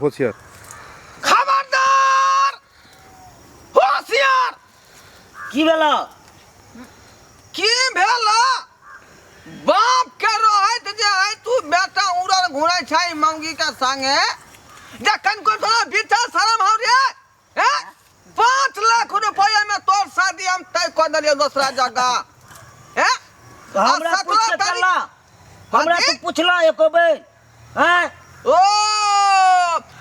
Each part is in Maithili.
होशियार। खबरदार, होशियार। की भेल? की भेल? बाप के रहैत जे है तू बेटा उड़ल घुरै छै मौगी के संगे, जखन को तोरा बीता शरम हौ रे? हैं? 5 लाख रुपया में तोर शादी हम तय कर देलियो दोसरा जगह, हैं? तऽ हमरा आ 17 पूछ के तारीख- चलला हमरा? हाँ जी? तू पुछला एको बेर, हैं? ओ,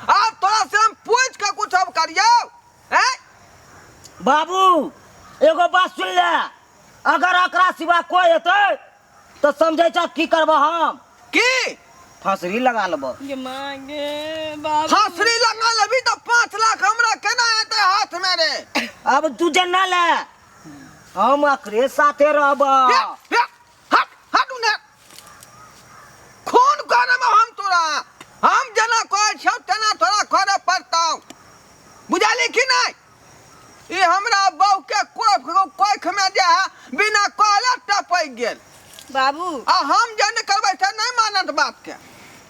आब तोरा से हम पूछ के कुछ अब करियो, हैं? बाबू, एगो बात सुन ले, अगर एकरा सिवा कोई हेतै तऽ समझै छ की करब हम? की? फसरी लगा लेब। गे माँ गे, बाबू। फांसरी लगा लेबी तऽ 5 लाख हमरा केना एतै हाथ में रे? अब तू जना ले, हम अकरे साथे रहब। हे, हे, हट हट उन्हें, खून करब हम तोरा। हम जेना कहै छियौ तेना तोरा करे पड़तौ, बुझली कि नहि? ई हमरा बहू के कोख कोख में जे है बिना कहले टपकि गेल। बाबू। आ हम जे नहि करबै से नहि मानत बात के,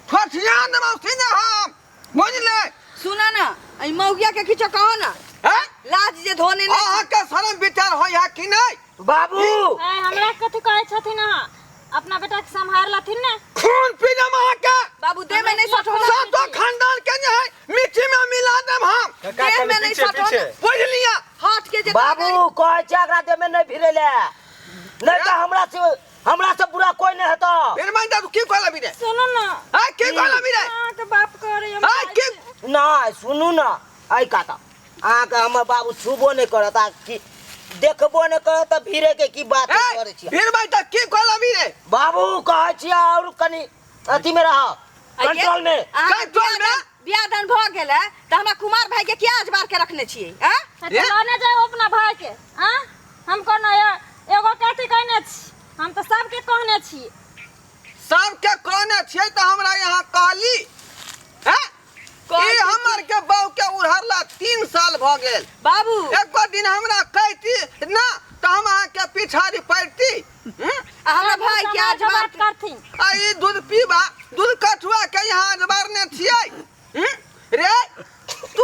ठोठिया देबौ सीधे हम, बुझले? सुना ना, ई मौगिया के किछो कहो ना। हैं? लाज जे धोने नहीं। अहाँके शरम विचार होइ है कि नहि? बाबू। ए, हमरा कथी कहै छथिन? अहाँ अपना बेटा के सम्हार लथिन ने। खून पी जाम अहाँके। बाबू, देह में नहीं सटो ना। सातो खानदान के जे है मिट्टी में मिला देब हम। देह में नहीं पीछे सटो। पीछे। बुझलियै? हट के जे। बाबू, कहै छै एकरा देह में नहीं भिड़ै ले, नहीं तऽ हमरा से बुरा कोई नहीं हेतौ। फिर मैं तू की कहलबी रे? सुनू ना। आ, की कहलबी रे? अहाँके बाप करे हम। आ, की? नहीं, सुनू ना, एहि काता अहाँके हमर बाबू छुबो नहि करत आ की देखबो नहि करत, तऽ भिड़े के की बात ए, करै छियै? फिर मैं तऽ की कहलबी रे? बाबू, कहै छियै और कनि अथी में रह, कंट्रोल में। कंट्रोल में? बियाह दान भऽ गेल है तऽ हमरा कुमार भाई के किया अजबार के रखने छियै, आँ? तऽ लने जाउ अपना भाई के। आ हम कोनो एगो के अथी कहने छी? हम तऽ सबके कहने छी। सबके कहने छियै तऽ हमरा यहाँ कहली, हैं? कहै ई छी। हमर के बहू के उड़हरला 3 साल भऽ गेल। बाबू। एको दिन हमरा कहती ना तऽ हम अहाँके पिछाड़ी पड़ती, हम्म? आ हमरा भाई के समाज अजबार बात करथिन। आ ई दूध पीबा दूध कठुआ के यहाँ अजबारने छियै।